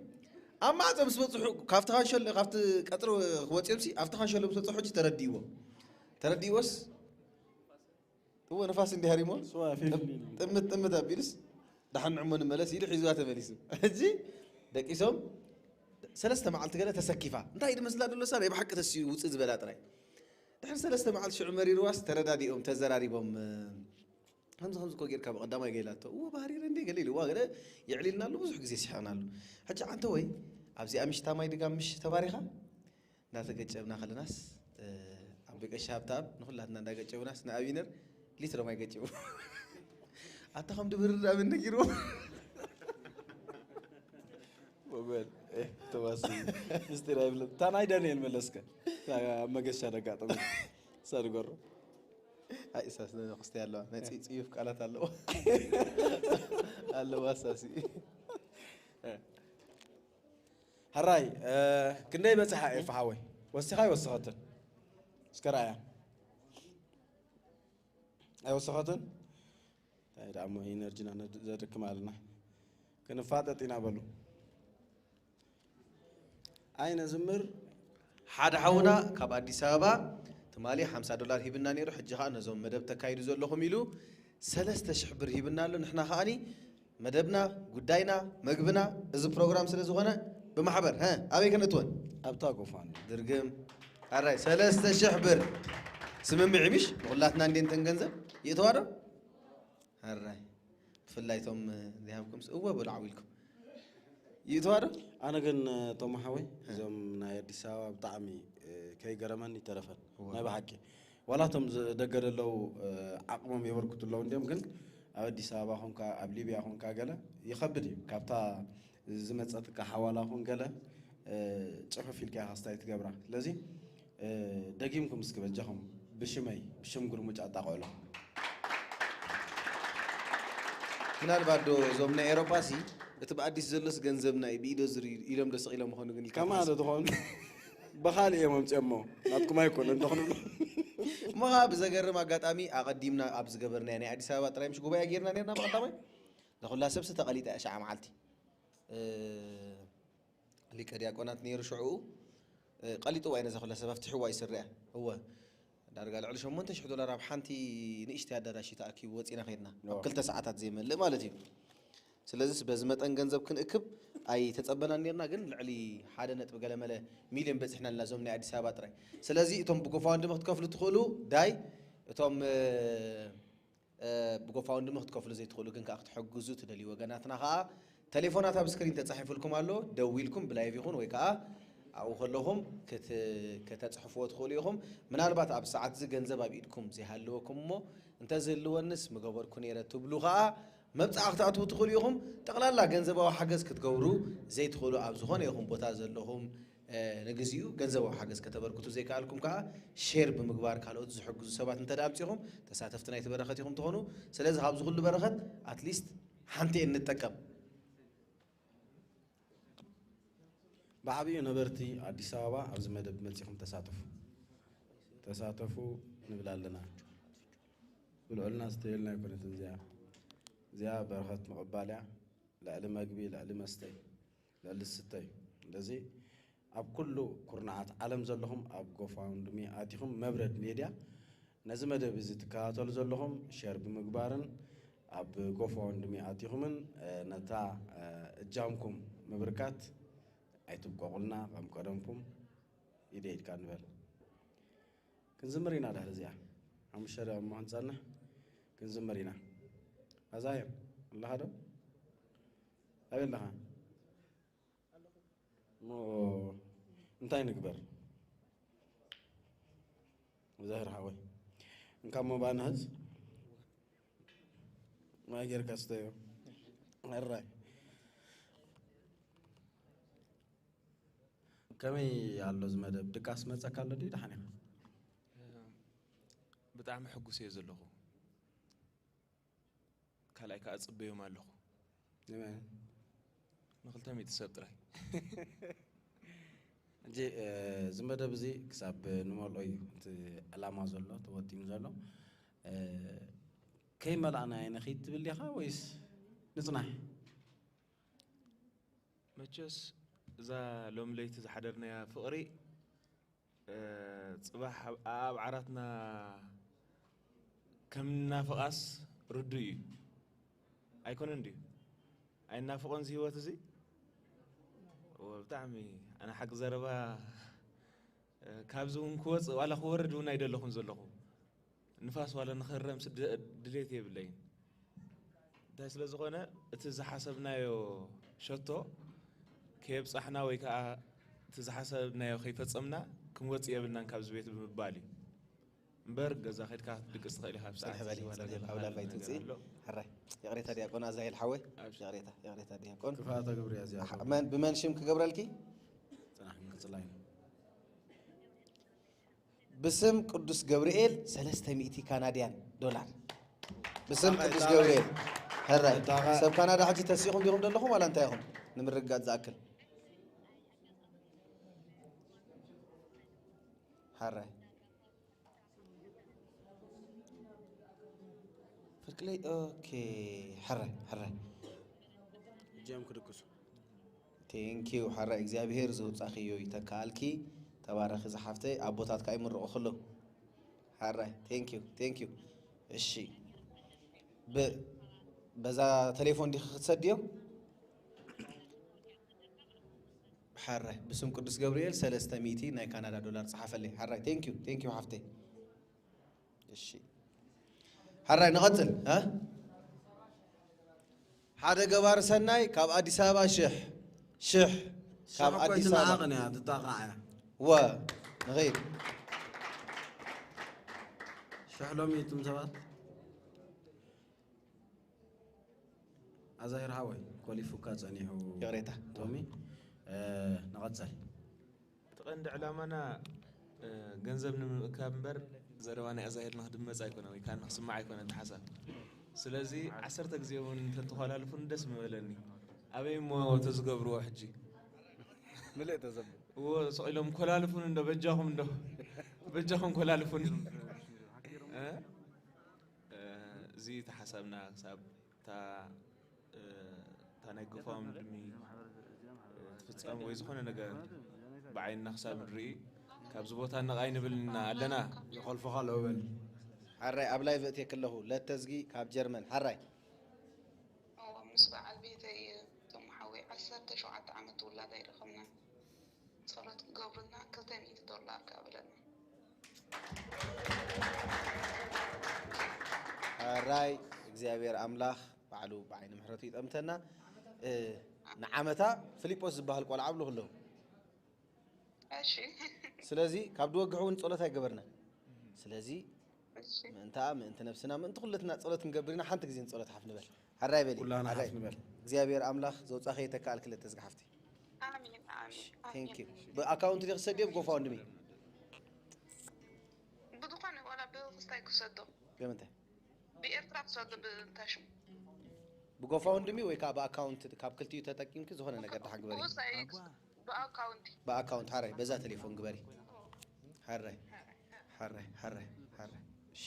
ኣብ ማዕጾ ምስ በጽሑ፣ ካብቲ ካንሸሎ፣ ካብቲ ቀጽሪ ክወጽኦም ሲ፣ ኣብቲ ካንሸሎ ምስ በጽሑ ሕጂ ተረዲእዎ። ተረዲእዎስ፣ እወ፣ ንፋስ እንዲህ ሃሪሞ፣ ስዋ ፊፍ ጥም-፣ ኢሉ። ጥምት ጥምት ኣቢሉስ፣ ደሓን ንዕሞ ንመለስ ኢሉ ሒዝዋ ተመሊሱ። ሕጂ ደቂሶም ሰለስተ መዓልቲ ገለ ተሰኪፋ። እንታይ ድመስላ ደሎ እሳ ናይ ብሓቂ ተስዩ ውጽእ ዝበላ ጥራይ። ድሕሪ ሰለስተ መዓልቲ ሽዑ መሪርዋስ ተረዳዲኦም፣ ተዘራሪቦም፣ ከምዚ ከምዚ እኮ ጌርካ ብቐዳማይ ገይላቶ። እወ፣ ባህሪረ እንዴ ገለ ኢልዋ፣ ገለ የዕሊልና ኣሎ፣ ብዙሕ ግዜ ሲሕቕና ኣሎ። ሕጂ ዓንተ ወይ፣ ኣብዚኣ ምሽ ታማይ ድጋም ምሽ ተባሪኻ? እንዳተገጨብና ከለናስ፣ እ፣ ኣቦይ ቀሺ ሃብተኣብ ንኹላትና እንዳገጨቡናስ ንኣቢነር ሊትሮ ማይ ገጭቡ። ኣታ ከም ድብርር ኣበን ነጊርዎ። ወበል፣ እ፣ ተዋሲ ምስጢር ኣይብልን። እታ ናይ ዳንኤል መለስከ፣ እታ ኣብ መገሻ ደጋጠመ። እሳ ንገሮ። ኣይ፣ እሳስ ነንኽስቲ ኣለዋ። ናይ ጽ-፣ ጽዩፍ ቃላት ኣለዋ። ኣለዋ እሳሲ። እ። ሕራይ፣ እ፣ ክንደይ በጽሓ ኤፍ ሓወይ? ወሲኻ ይወስኸትን? እስከ ረኣያ። ኣይወሰኸትን? እንታይ ደኣ እሞ ኢነርጂና ነድ-፣ ዘድክም ኣለና። ክንፋጠጥ ኢና በሉ። ኣይ ነዝምር። ሓደ ሓውና ካብ ኣዲስ ኣበባ ትማሊ ሓምሳ ዶላር ሂብና ነይሩ። ሕጂ ኸኣ ነዞም መደብ ተካይዱ ዘለኹም ኢሉ ሰለስተ ሽሕ ብር ሂብና ኣሎ። ንሕና ኸኣኒ መደብና፣ ጉዳይና፣ መግብና፣ እዚ ፕሮግራም ስለ ዝኾነ ብማሕበር፣ ሀ፣ ኣበይ ከነእትወን? ኣብታ ጎፋን። ድርግም። ኣራይ፣ ሰለስተ ሽሕ ብር። ስምምዕ ምሽ? ንኹላትና እንዴ እንተን ገንዘብ? ይእተዋ ዶ? ኣራይ። ብፍላይ እቶም፣ እ፣ ዘይሃብኩምስ እወ በሉ ዓው ኢልኩም። ይእተዋ ዶ? ኣነ ግን፣ እ፣ ቶም ሓወይ፣ እ። እዞም ናይ ኣዲስ ኣበባ ብጣዕሚ፣ እ፣ ከይገረመኒ ይተረፈን። እወ። ናይ ብሓቂ። ዋላ እቶም ዝ-፣ ደገ ዘለዉ፣ እ፣ ዓቕሞም የበርክቱ ኣለዉ እንድዮም፣ ግን ኣብ ኣዲስ ኣበባ ኾንካ፣ ኣብ ሊብያ ኾንካ ገለ ይኸብድ እዩ። ካብታ ዝመጸትካ ሓዋላ ኹን ገለ፣ እ፣ ጽሑፍ ኢልካ ኢኻ ስታይ ትገብራ። ስለዚ፣ እ፣ ደጊምኩም እስኪ በጃኹም ብሽመይ፣ ብሽም ጉርሙጫ ኣጣቕዕሎ። ምናልባት ዶ እዞም ናይ ኤሮጳ ሲ፣ እቲ ብኣዲስ ዘሎስ ገንዘብና እዩ፣ ብኢዶ ዝር ኢሎም ዶ ስቕ ኢሎም ምኾኑ ግን ኢልካ ከማን ትሓስብ? ዝኾኑ ብኻልእ እዮም ኣምጺኦሞ፣ ናትኩም ኣይኮነን፣ እንተኾነ እሞ ኸዓ ብዘገርም ኣጋጣሚ ኣቐዲምና ኣብ ዝገበርናዮ ናይ ኣዲስ ኣበባ ጥራይ ምሽ ጉባኤ ጌርና ኔርና ብቐዳማይ። ንኹላ ሰብሲ ተቐሊጣ እያ ሸዓ መዓልቲ። እ፣ ሊቀ ዲያቆናት ነይሩ ሽዑኡ፣ እ፣ ቀሊጥዋ እዩ ነዛ ኩላ ሰብ ኣፍትሕዋ እዩ ስሪኣ። እወ፣ ዳርጋ ልዕሊ ሸሞንተ ሽሕ ዶላር ኣብ ሓንቲ ንእሽተይ ኣዳራሽ እዩ ተኣኪቡ ወጺና ከይድና። ኣብ እወ። ክልተ ሰዓታት ዘይመልእ ማለት እዩ። ስለዚስ በዚ መጠን ገንዘብ ክንእክብ ኣይተጸበናን ኔርና፣ ግን ልዕሊ ሓደ ነጥቢ ገለ መለ ሚልዮን በጺሕና ኣለና፣ እዞም ናይ ኣዲስ ኣበባ ጥራይ። ስለዚ እቶም ብጎፋውንድሚ ክትከፍሉ ትኽእሉ፣ ዳይ፣ እቶም፣ እ፣ እ፣ ብጎፋውንድሚ ክትከፍሉ ዘይትኽእሉ ግን ከኣ ክትሕግዙ ትደልዩ ወገናትና ከኣ ተሌፎናት ኣብ ስክሪን ተጻሒፉልኩም ኣሎ፣ ደዊልኩም ብላይቭ ይኹን ወይ ከኣ ኣብኡ ከለኹም ክት-፣ ከተጽሕፍዎ ትኽእሉ ኢኹም። ምናልባት ኣብ ሰዓት እዚ ገንዘብ ኣብ ኢድኩም ዘይሃለወኩም እሞ እንተዝህልወንስ ምገበርኩ ነይረ ትብሉ ከኣ መብጽዓ ክትኣትዉ ትኽእሉ ኢኹም። ጠቕላላ ገንዘባዊ ሓገዝ ክትገብሩ ዘይትኽእሉ ኣብ ዝኾነ ይኹን ቦታ ዘለኹም፣ እ፣ ንግዚኡ ገንዘባዊ ሓገዝ ከተበርክቱ ዘይከኣልኩም ከኣ ሼር ብምግባር ካልኦት ዝሕግዙ ሰባት እንተ ደኣ ኣምጺኹም ተሳተፍቲ ናይቲ በረኸት ኢኹም ትኾኑ። ስለዚ ካብዚ ኩሉ በረኸት ኣትሊስት ሓንቲ እየ እንጠቀም። ብዓብዩ ነበርቲ ኣዲስ ኣበባ ኣብዚ መደብ መጺኹም ተሳተፉ። ተሳተፉ ንብል ኣለና። ብልዑልና ዝተየልና ኣይኮነትን እዚኣ። እዚኣ በረኸት ምቕባል እያ። ልዕሊ መግቢ፣ ልዕሊ መስተ፣ ልዕሊ ዝስተ እዩ። ስለዚ ኣብ ኩሉ ኩርናዓት ዓለም ዘለኹም ኣብ ጎፋውንድሚ ኣቲኹም መብረድ ሜድያ ነዚ መደብ እዚ ትከታተሉ ዘለኹም ሼር ብምግባርን ኣብ ጎፋውንድሚ ኣቲኹምን፣ እ፣ ነታ፣ እ፣ እጃምኩም ምብርካት ኣይትብቀቑልና፣ ከም ቀደምኩም ኢደ ኢድካ ንበል። ክንዝምር ኢና ድሕሪ እዚኣ። ሓሙሽተ ደቂቕ እሞ ክንጸንሕ ክንዝምር ኢና። ኣዛሄም ኣለኻ ዶ? ኣበይ ኣለኻ? እሞ እንታይ ንግበር? ዛህር ሓወይ። እንካ እሞ ባና ህዝ ማይ ጌርካ ስተዮ። ሕራይ። ከመይ ኣሎ እዚ መደብ? ድቃስ መጸካ ኣሎ ድዩ? ደሓን ኢኻ? ብጣዕሚ ሕጉስ እየ ዘለኹ። ካልኣይ ከኣ ጽበዮም ኣለኹ። ንመን? ንኽልተ ሚእቲ ሰብ ጥራይ። ሕጂ፣ እ፣ እዚ መደብ እዚ ክሳብ ንመልኦ እዩ እቲ ዕላማ ዘሎ፣ ተወጢኑ ዘሎ። እ፣ ከይመላእናዮ ንኺድ ትብል ዲኻ ወይስ ንጽናሕ? መቸስ እዛ ሎም ለይቲ ዝሓደርናያ ፍቕሪ፣ እ፣ ጽባሕ ኣብ፣ ኣብ ዓራትና ከም ንናፍቓስ ርዱእ እዩ። ኣይኮነን ድዩ? ኣይናፍቖን እዚ ህይወት እዚ? እወ፣ ብጣዕሚ ኣነ ሓቂ ዘረባ፣ እ፣ ካብዚ እውን ክወጽእ ዋላ ክወርድ እውን ኣይደለኹን ዘለኹ። ንፋስ ዋላ ንኸረምስ ድ-፣ ድሌት የብለይን። እንታይ ስለ ዝኾነ፣ እቲ ዝሓሰብናዮ ሸቶ ከየብጻሕና ወይ ከኣ እቲ ዝሓሰብናዮ ከይፈጸምና ክንወጽእ የብልናን ካብዚ ቤት ብምባል እዩ። እምበር ገዛ ከድካ ክትድቅስ ትኽእል ኢኻ፣ ኣብ ሰዓት ጽንሕ በሊ፣ እዚ ዋላ ዋላ ጌርካ ኣብ ላይፍ ነገር ኣይትውጽኢ። ኣሎ። ሕራይ። ይቕሬታ ዲያቆን ኣዛሄል ሓወይ። ኣብሽር። ይቕሬታ፣ ይቕሬታ ዲያቆን። ክፋት ኣግብር እያ እዚኣ ሓ-፣ መን፣ ብመን ሽም ክገብረልኪ? ጽናሕ ክንቅጽላ ኢና። ብስም ቅዱስ ገብርኤል ሰለስተ ሚእቲ ካናድያን ዶላር። ብስም ኣኸ፣ ቅዱስ እታ ገብርኤል። ሕራይ። እታ ኸ- ሰብ ካናዳ ሕጂ ተሲኹም ዲኹም ዘለኹም ዋላ እንታይ ኢኹም? ንምርግጋጽ ዝኣክል። ሕራይ። ብርክለይ። ኦኬ፣ ሕራይ፣ ሕራይ። እጃም ክድቅሱ። ቴንኪዩ፣ ሕራይ። እግዚኣብሔር ዘውጻኽዮ ይተካኣልኪ። ተባረኺ ዝሓፍተይ፣ ኣቦታት ከኣ ይምርቑ ከለዉ። ሕራይ፣ ቴንኪዩ፣ ቴንኪዩ። እሺ፣ ብ-፣ በዛ ቴሌፎን ዲኺ ክትሰድዮ? ሕራይ፣ ብስም ቅዱስ ገብርኤል ሰለስተ ሚእቲ ናይ ካናዳ ዶላር ጸሓፈለይ። ሕራይ፣ ቴንኪዩ፣ ቴንኪዩ ሓፍተይ። እሺ። ሕራይ ንቐጽል፣ እ? ሓደ ገባሪ ሰናይ ካብ ኣዲስ ኣበባ ሽሕ፣ ሽሕ፣ ካብ ሽሕ እኮ ኣዲስ ኣበባ። ኣይትነዓቕን እያ፣ ትጣቓዕ እያ። ወ፣ ንኸይድ። ሽሕ ሎሚ እቱም ሰባት። ኣዛይር ሓወይ፣ ኮሊፉካ ጸኒሑ። ይቕሬታ። ቶሚ፣ እ፣ ንቐጽል። እቲ ቀንዲ ዕላማና፣ እ፣ ገንዘብ ንምእካብ እምበር፣ ዘረባ ናይ ኣዛይር ንኽድመጽ ኣይኮነን፣ ወይ ከኣ ንኽስማዕ ኣይኮነን እቲ ሓሳብ። ስለዚ፣ ዓሰርተ ግዜ እውን እንተተኾላልፉኒ ደስ ምበለኒ። ኣበይ እሞ ተዝገብርዎ ሕጂ? ምልእ ተዘብል። እዎ፣ ስቕ ኢሎም ኮላልፉኒ እንዶ፣ በጃኹም እንዶ፣ በጃኹም ኮላልፉኒ። እ? እ፣ እዚ እቲ ሓሳብና ክሳብ እታ፣ እ፣ እታ ናይ ጎፋውንድሚ፣ እ፣ ትፍጸም ወይ ዝኾነ ነገር ብዓይንና ክሳብ ንርኢ፣ ካብዚ ቦታ ነቓይ ንብል ኢና ኣለና። ይኾልፎኻ ኣለዉ በል። ሓራይ ኣብ ላይቭ እትየክ ኣለኹ። ለተዝጊ ካብ ጀርመን። ሓራይ። እዎ፣ ምስ በዓል ቤተይ፣ እቶም ሓወይ፣ ዓሰርተ ሸውዓተ ዓመት ውላድ ኣይረኸብናን። ጸሎት ክገብሩልና ክልተ ሚእቲ ዶላር ከኣ በለና። ሕራይ እግዚኣብሔር ኣምላኽ ባዕሉ ብዓይኒ ምሕረቱ ይጠምተና። እ፣ ንዓመታ ፍሊጶስ ዝበሃል ቆልዓ ኣብሉ ኣለዉ። እሺ። ስለዚ ካብ ድወግሕ እውን ጸሎት ኣይገበርና። ስለዚ እሺ። ምእንታ፣ ምእንቲ ነብስና፣ ምእንቲ ኩለትና ጸሎት ክንገብር ኢና። ሓንቲ ግዜ ንጸሎት ሓፍ ንበል። ሕራይ በሊ። ኩላና ሓፍ ንበል። እግዚኣብሔር ኣምላኽ ዘውጻኸ የተካኣል ክልተ ዝግሓፍቲ። ኣሜን፣ ኣሜን፣ ኣሜን። Thank you። ብኣካውንት ዲኺ ትሰድዮ ብጎፋውንድሚ? ብዝኾነ ዋላ ብክስታይ ክሰዶ። ብምንታይ? ብኤርትራ ክሰዶ ብእንታሽም። ብጎፋውንድሚ ወይ ከዓ ብኣካውንት ካብ ክልቲኡ ተጠቂምኪ ዝኾነ ነገር ደሓን ግበሪ። ብውሳይ ክሰዶ። ብኣካውንቲ። ብኣካውንት ሓራይ በዛ ቴሌፎን ግበሪ። ሓራይ፣ ሓራይ፣ ሓራይ፣ ሓራይ። እሺ።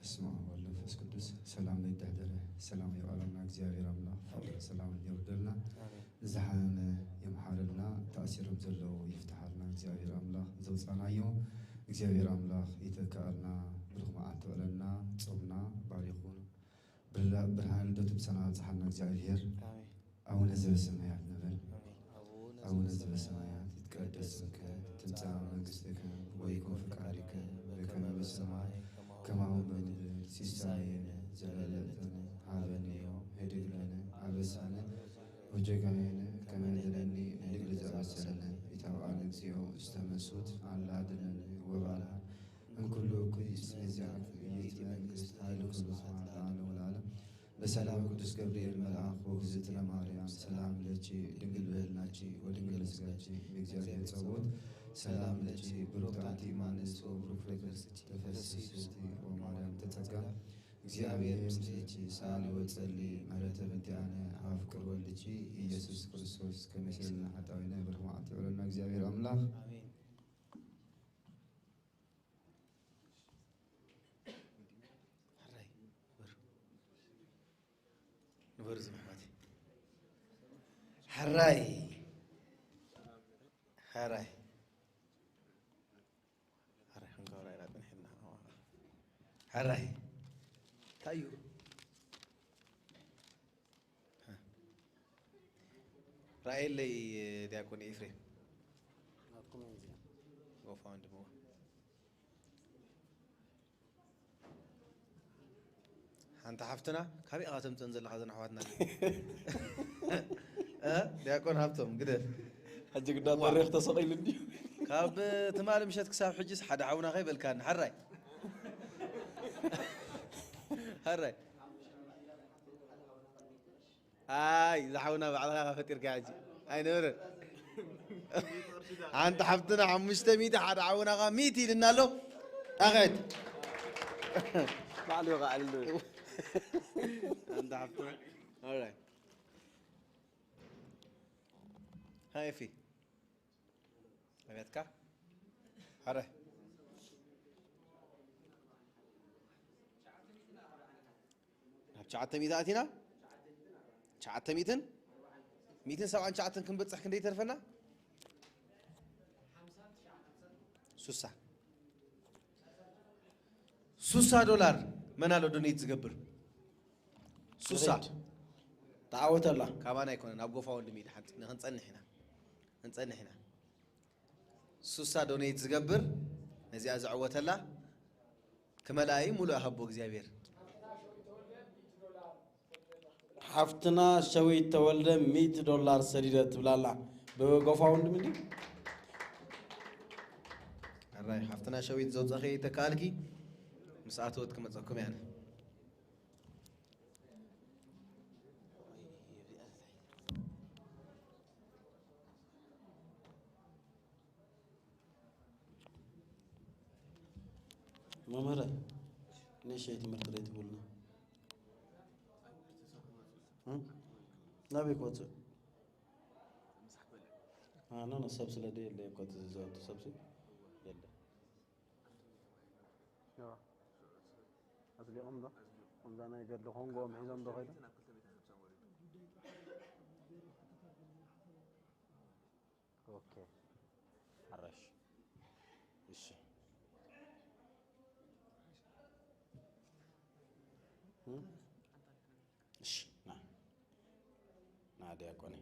በስመ አብ ወወልድ ወመንፈስ ቅዱስ። ሰላም ለይተሐደረ ሰላም የውዓለና እግዚኣብሔር ኣምላኽ ፍቅርን ሰላምን የውርደልና። ንዝሓመመ ይምሓረልና፣ ተኣሲሮም ዘለዉ ይፍትሓልና እግዚኣብሔር ኣምላኽ፣ ዘውፃናዮ እግዚኣብሔር ኣምላኽ ይተክኣልና፣ ብሩኽ መዓልቲ የውዕለልና፣ ጾምና ባሪኹ ብርሃን ልደቱ ብሰላም ኣብጽሓና እግዚኣብሔር። ኣሜን። ኣቡነ ዘበሰማያት ንበል። ኣሜን። ኣቡነ ኣቡነ ዘበሰማያት ይትቀደስ ስምከ ትምጻእ መንግስትከ ወይኩን ፍቃድከ በከመ በሰማይ ከማሁ በምድር ሲሳየነ ዘለለዕለትነ ሀበነ ዮም ህድግ ለነ አበሳነ ወጌጋየነ ከመ ንሕነኒ ንህድግ ለዘአበሰለነ ኢታብአነ እግዚኦ ውስተ መንሱት አላ አድነነ ወባልሐነ እምኩሉ እኩይ እስመ ዚአከ ይእቲ መንግስት ኃይል ክብር ስብሐት ለዓለሙ ለዓለም። በሰላም ቅዱስ ገብርኤል መልአክ ወግዝእትነ ማርያም ሰላም ለኪ ድንግል በህልናኪ ወድንግል ስጋኪ በእግዚአብሔር ጸቦት ሰላም ለኪ ብሩክት አንቲ እማንስት ወብሩክ ፍሬ ከርሥኪ ተፈሲ ስቲ ወማርያም ተጸጋ እግዚአብሔር ምስሌኪ ሳሊ ወጸሊ ምሕረተ በእንቲአነ አፍቅር ወልድኪ ኢየሱስ ክርስቶስ ከመ ይሴልና ኃጣውኢነ ብሩክ መዓልቲ ይውዕለና እግዚአብሔር አምላክ። ኣሜን። ሕራይ ንበር። ንበር ዝም ኣሕዋተይ። ሕራይ። ሕራይ። ሕራይ ክንገብራ ኢና ጸኒሕና። ሕራይ። እንታይ እዩ? ራእየለይ ዲያቆን ኤፍሬም። ናትኩም እያ እዚኣ። ጎፋውንድሚ። ሓንቲ ሓፍትና ካበይ ኢኻ ተምፀን ዘለኻ ዘን ኣሕዋትና? እ? ዲያቆን ሃብቶም ግደፍ። ሕጂ ግዳ መሪኽ ተሰቒሉ እንድዩ። ካብ ትማሊ ምሸት ክሳብ ሕጂስ ሓደ ሓውና ከይበልካኒ። ሓራይ። ሓራይ። ኣይ፣ ዝሓውና ባዕልኻ ፈጢርካ ሕጂ። ኣይነበረን። ሓንቲ ሓፍትና ሓሙሽተ ሚእቲ፣ ሓደ ሓውና ኸዓ ሚእቲ ኢልና ኣሎ። ኣኸት ባዕሉ ይኸዓል ኣሎ። ሓንቲ ሓፍትና። All right. ሃይ ኤፊ። ኣቤትካ። ኣረ። ናብ ትሽዓተ ሚእቲ ኣቲና? ትሽዓተ ሚእትን? ሚእትን ሰብዓን ትሽዓተን ክንበጽሕ ክንደይ ተርፈና? ሱሳ። ሱሳ ዶላር መን ኣሎ ዶኔት ዝገብር? ሱሳ። ሬድ። ተዓወተላ። ካባና ኣይኮነን፣ ኣብ ጎፋ ወንድም ኢድ ሓንቲ ክንጸንሕ ኢና። ክንጸንሕ ኢና። ሱሳ ዶኔት ዝገብር ነዚኣ ዘዕወተላ ክመልኣ እዩ፣ ሙሉእ ሃቦ እግዚኣብሔር። ሓፍትና ሸዊት ተወልደ ሚእቲ ዶላር ሰዲደ ትብላላ። ብጎፋ ወንድም እንዲ ኣራይ ሓፍትና ሸዊት ዘውፀኺ ተካልኪ ምስ ኣተወት ክመፀኩም ያነ። መምህረ፣ ንእሽተይ ትምህርቲ ዶ ትብሉና? እ? ናበይ ክወፅእ? አ፣ ኖ፣ ኖ፣ ሰብ ስለ ደየለ እኮ እቲ ዝዘወቱ ሰብሲ የለ። ያ። ኣጽሊቖም ዶ? ከምዛ ናይ ገድሊ ኮንጎ ምሒዞም ዶ ከይዶም? ኦኬ። ሓራሽ። እሺ። እም? እሺ፣ ና። ና ዲያቆኔ።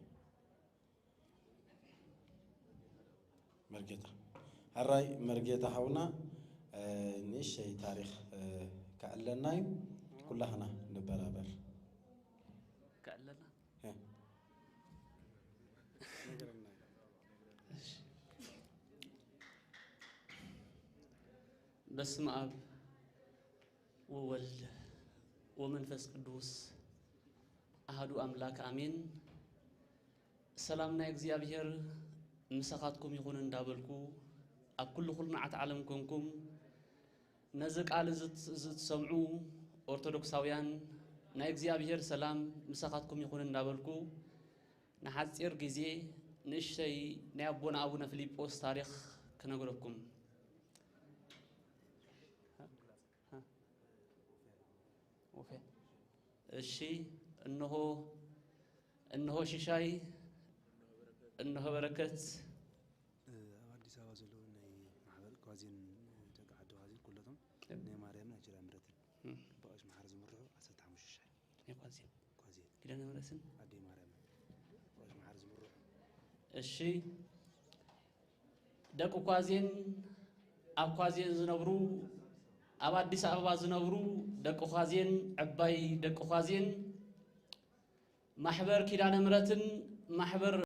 መርጌታ። ሕራይ መርጌታ ሓውና፣ እ፣ ንእሽተይ ታሪኽ፣ እ፣ ከዕለና እዩ። ኩላህና ንበራበር። ከዕለና? እ። እሺ። በስመ ኣብ ወወልድ ወመንፈስ ቅዱስ ኣሐዱ ኣምላክ ኣሜን። ሰላም ናይ እግዚኣብሔር ምሳኻትኩም ይኹን እንዳበልኩ፣ ኣብ ኩሉ ኩርናዓት ዓለም ኮንኩም ነዚ ቃል እዚ እት-፣ እዚ እትሰምዑ ኦርቶዶክሳውያን ናይ እግዚኣብሔር ሰላም ምሳኻትኩም ይኹን እንዳበልኩ፣ ንሓጺር ግዜ ንእሽተይ ናይ ኣቦና ኣቡነ ፊሊጶስ ታሪኽ ክነግረኩም። እሺ፣ እንሆ፣ እንሆ ሽሻይ፣ እንሆ በረከት። ኣብ ኣዲስ ኣበባ ዘለዉ ናይ ማሕበር ኳዜን፣ ደቂ ዓዲ ኳዜን ኩለቶም እም። ናይ ማርያምን ናይ ኪዳነ ምሕረትን እም። ብቐሽ መሓር ዝምርሑ ዓሰርተ ሓሙሽተ ሽሕ። ናይ ኳዜን። ኳዜን። ኪዳነ ምሕረትን? ኣደይ ማርያምን። ብቐሽ መሓር ዝምርሑ። እሺ። ደቂ ኳዜን፣ ኣብ ኳዜን ዝነብሩ፣ ኣብ ኣዲስ ኣበባ ዝነብሩ ደቂ ኳዜን፣ ዕባይ ደቂ ኳዜን፣ ማሕበር ኪዳነ ምሕረትን ማሕበር